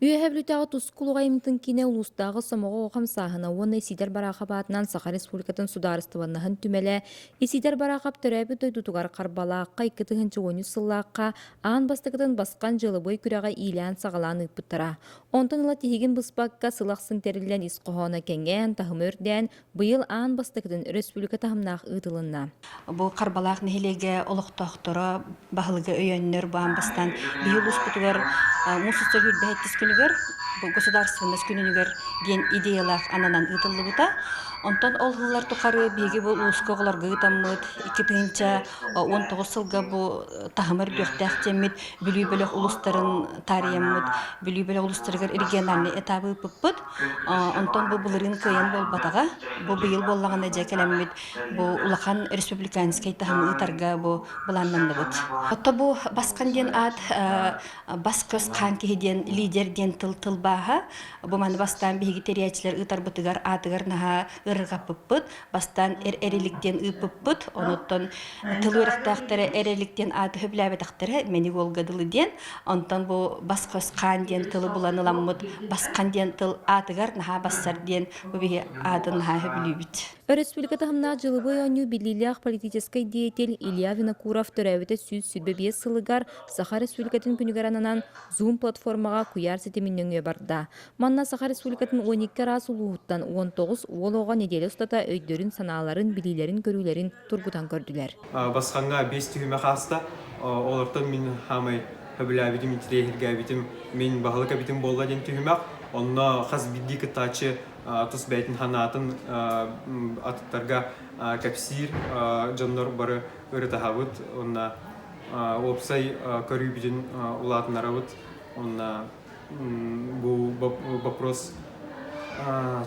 Үөһээ Бүлүүтээҕи Тускул оҕо айымньытын киинэ улуустааҕы Сомоҕо оҕо хамсааһына уонна Исиидэр Бараахап аатынан Саха Республикатын судаарыстыбаннаһын түмэлэ Исиидэр Бараахап төрөөбүт дойдутугар Харбалаахха 2013 сыллаахха аан бастакытын Басхан дьыалабыай күрэҕи иилээн-саҕалаан ыыппыттара. Онтон ыла тиһигин быспакка сыл ахсын тэриллэн ис хоһооно кэҥээн, таһыма үрдээн, быйыл аан бастакытын республика таһымнаах ыытылынна. Бу Харбалаах нэһилиэгэ олохтоохторо баһылыга өйөннөр бу аан бастаан биһи улууспутугар муус устар сүүрбэһэттис күнүгэр бу государственность күнүнүгэр диэн идеялаах ананан ыытыллыбыта. Онтон ол сыллар тухары биһиги бу улууска оҕолорго ыытаммыт 2019 сылга бу таһыма үрдүөхтээх диэммит Бүлүү бөлөх улуустарын таарыйаммыт Бүлүү бөлөх улуустарыгар региональный этабы ыыппыппыт. Онтон бу былырыын кыайан буолбатаҕа. Бу быйыл буоллаҕына дьэ кэлэммит бу улахан республиканскай таһымы ыытарга бу былааннанныбыт. Отто бу Басхан диэн аат бас-көс хаан киһи диэн лидер диэн тыл тылбааһа. Бу маны бастаан биһиги тэрийээччилэр ыытарбытыгар аатыгар наһаа ырырҕаппыппыт. Бастаан эр эрилик диэн ыыппыппыт. Онуттан тыл үөрэхтээхтэрэ эрэлик диэн ааты сөбүлээбэтэхтэрэ мэник уолга дылы диэн. Онтон бу бас-көс хаан диэн тылы булан ыламмыт басхан диэн тыл аатыгар наһаа бассар диэн бу биһи аатын наһаа сөбүлүүбүт. Өрөспүүбүлүкэ таһымнаах дьылыбыай оонньуу биллиилээх политическай деятель Илья Винокуров төрөөбүтэ 125 сылыгар Саха Республикатын күнүгэр ананан Zoom платформаҕа куйаар ситимин нөҥүө барда. Манна Саха Республикатын 12 араас улууһуттан 19 уол оҕо нэдиэлэ устата өйдөрүн-санааларын, билиилэрин-көрүүлэрин тургутан көрдүлэр. Басхаҥҥа биэс түһүмэх ааста. Олортон мин хаамай сөбүлээбитим, интириэһиргээбитим, мин баһылык эбитим буолла диэн түһүмэх. Онно хас биирдии кыттааччы тус бэйэтин санаатын атыттарга кэпсиир дьоннор бары ырытаһабыт уонна уопсай көрүүбүтүн улаатынарабыт уонна бу вопрос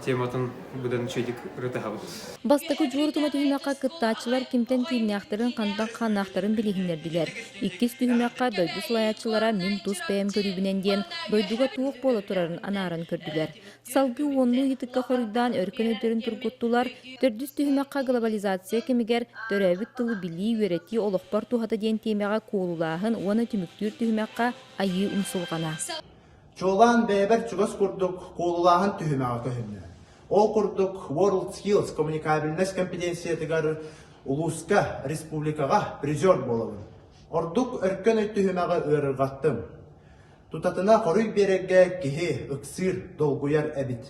тематын быдан үчүгэйдик ырытыһабыт. Бастакы дьуур тума түһүмэххэ кыттааччылар кимтэн кииннээхтэрин, хантан хааннаахтарын билиһиннэрдилэр. Иккис түһүмэххэ дойду салайааччылара мин тус бэйэм көрүүбүнэн диэн дойдуга туох буола турарын анааран көрдүлэр. Салгыы уоннуу ыйытыкка хоруйдаан өркөн өйдөрүн тургуттулар. Төрдүс түһүмэххэ глобализация кэмигэр төрөөбүт тылы билии, үөрэтии олохпор туһата диэн тиэмэҕэ куолулааһын уонна түмүктүүр түһүмэххэ айыы умсулҕана. Чуолаан бэйэбэр чугас курдук куолулааһын түһүмэҕэ көһүннэ. Ол курдук World Skills коммуникабельность компетенциятыгар улууска, республикаҕа призер буолабын. Ордук өркөн өй түһүмэҕи ыарырҕаттым. Тутатына хоруй биэрэргэ киһи ыксыыр, долгуйар эбит.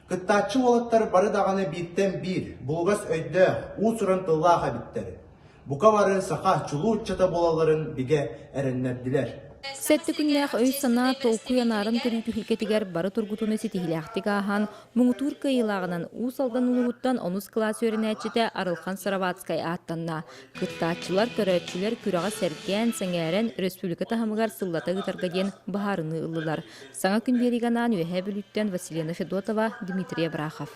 Кыттааччы уолаттар бары даҕаны бииртэн биир булугас өйдөөх, уус-уран тыллаах эбиттэр. Бука бары саха чулуу ыччата буолалларын бигэ эрэннэрдилэр. Сэттэ күннээх өй-санаа толкуй анааран көрүү түһүлгэтигэр бары тургутууну ситиһиилээхтик ааһан, муҥутуур кыайыылааҕынан Уус Алдан улууһуттан онус кылаас үөрэнээччитэ Арылхан Сыроватскай ааттанна. Кыттааччылар, көрөөччүлэр күрэҕи сэргээн, сэҥээрэн, республика таһымыгар сыллата ыытарга диэн быһаарыныы ыллылар. Саҥа күн биэриигэ анаан Үөһээ Бүлүүттэн Василена Федотова, Дмитрий Абрахов.